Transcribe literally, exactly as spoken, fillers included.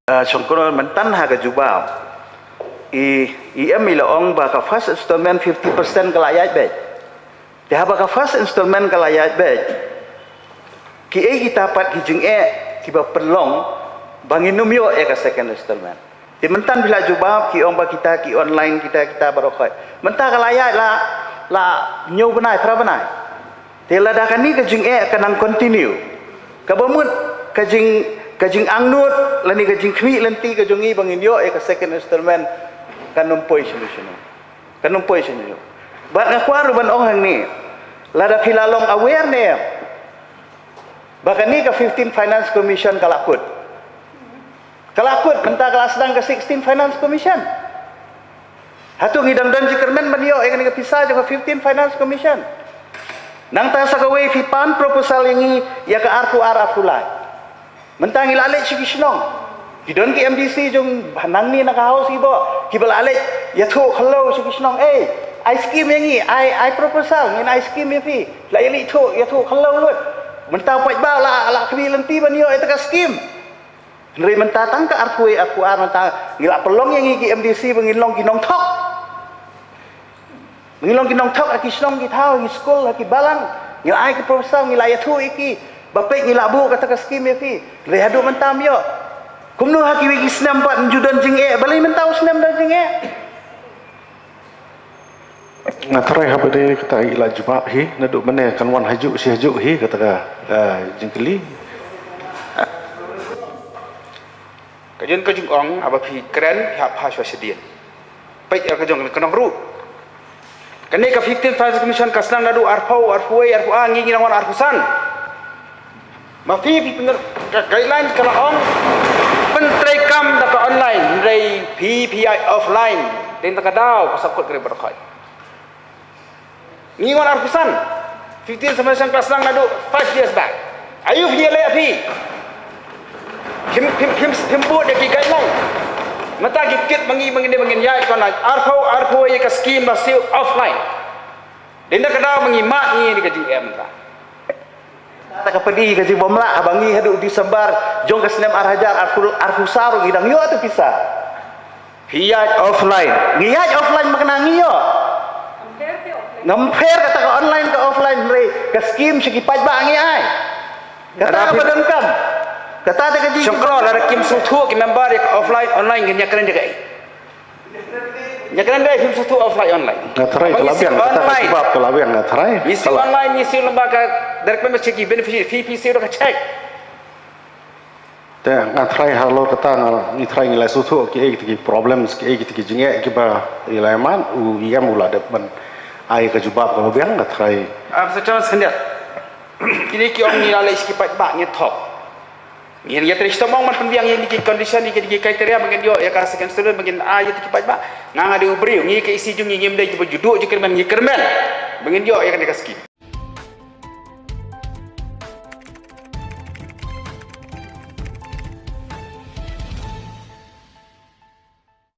Uh, shongkor myntan ha ka jubab i i em i la ong ba ka first installment fifty percent ka la ïaid beit. Te haba ka first installment ka la ïaid beit, ki ei kita pat ki jingeh kiba pynlong ba ngin ym ïoh ïa ka second installment. Te myntan phi la jubab ki ong ba kita ki online kita kita baroh khoit. Mynta ka la ïaid la la hynñiew bnai phra bnai. Te lada kane ka jingeh ka nang continue, kaba mut ka jing ka jingangnud lane ka jingkhmih lynti ka jong ngi ba ngin ïoh ïa ka second installment, kan ym poi shano shano. Kan ym poi shano shano. Bad nga kwah ruh ban ong hangne, lada phi la long aware ne ba kane ka fifteen Finance Commission ka la kut. Ka la kut, mynta ka la sdang ka sixteen Finance Commission. Hato ngi dang don jingkyrmen ban ïoh ïa kane ka pisa jong ka fifteen Finance Commission? Nangta sa kawei phi pan proposal ïa ngi ïa ka arphew ar arphew lai. Mynta ngi la leit sha ki shnong. Ki don ki M D C jong nangne na ka House kiba kiba la leit ïathuh khlaw sha ki shnong. Ei, ai skim ïa ngi, ai ai proposal, ngin ai skim ïa phi. La ïaleit thuh ïathuh khlaw lut. Mynta paidbah la la khmih lynti ban ïoh ïa ka skim. Hynrei mynta tang ka arphew arphew ar mynta ngi la pynlong ïa ngi ki M D C ba ngin long ki nongthok. Ngi long ki nongthok ha ki shnong ki thaw, ha ki skul, ha ki balang. Ngi la ai ki proposal, ngi la ïathuh ïa ki ba peit ngi la buh kata ka skim ïa phi. Hynrei haduh mynta ym ïoh. Kumno ha kiwei ki snem pat ym ju don jingeh, balei mynta u snem don jingeh? Nga tharai haba dei kata i la jubab hi, naduh mynne kan wan hajuh shi hajuh hi kata ka, eh, jingkylli. Ka jong ka jingong haba phi kren phi hap ha shuwa shadien. Peit ïa ka jong ka nong ruh. Kane ka fifteen Finance Commission ka sdang naduh arphew, arphew wei, arphew ar, ngi ngi nang wan arphew san. Ma phi phi pynner ka guideline ka la ong pyntrei kam da ka online, hynrei phi phi ïaid offline. Dei na ka daw ka sap kot ka ri baroh khoit. Ngi wan arphew san. Fifteen Finance Commission ka sdang naduh five years back. Aïu phi ïaleh phi? Phim phim phim phim bud ïa ki guideline. Mynta ki kit ma ngi ma ngi ne ma ngin ïaid ka online. Arphew arphew ïa ka skim ba siew offline. Dei na ka daw ma ngi mad ngi ïa ka jingem mynta. Ta ka pynïaid ka jingbymlah haba ngi haduh December jong ka snem ar hajar arphew arphew saw ruh ngi dang ïoh tu pisa. Phi ïaid offline. Ngi ïaid offline ma kane ngi ïoh. Ngam pher kata ka online ka offline, hynrei ka skim sha ki paidbah ngi ai. Kata ka ba donkam. Kata te ka jing. Shongkro lada kim sngewthuh ki member ïa ka offline online ngin ïakren da kaei? Ïakren da kaei phim sngewthuh offline online? Nga tharai ka la biang kata ka jubab ka la biang nga tharai. Ngi siew online, ngi siew lyngba ka direct payment, sha ki beneficiary, phi phi siew da ka cheque. Te nga tharai halor kata nga ngi tharai ngi la sngewthuh kiei kita ki problems, kiei kita ki jingeh kiba i la ïaman, u E M u la dep ban ai ka jubab kaba biang, nga tharai. Ah, Mister Chairman, khyndiat. Kine ki ong ngi la leit sha ki paidbah ngi thok. Ngin ïatrei shitom ong ban pynbiang ïa kine ki condition, ïa kine ki criteria ba ngin ïoh ïa ka second installment ba ngin ai ïa ki paidbah. Nga nga dei u briew, ngi ka E C jong ngi ngim dei kiba ju duh ju kyrmen, ngi kyrmen ba ngin ïoh ïa kane ka skim.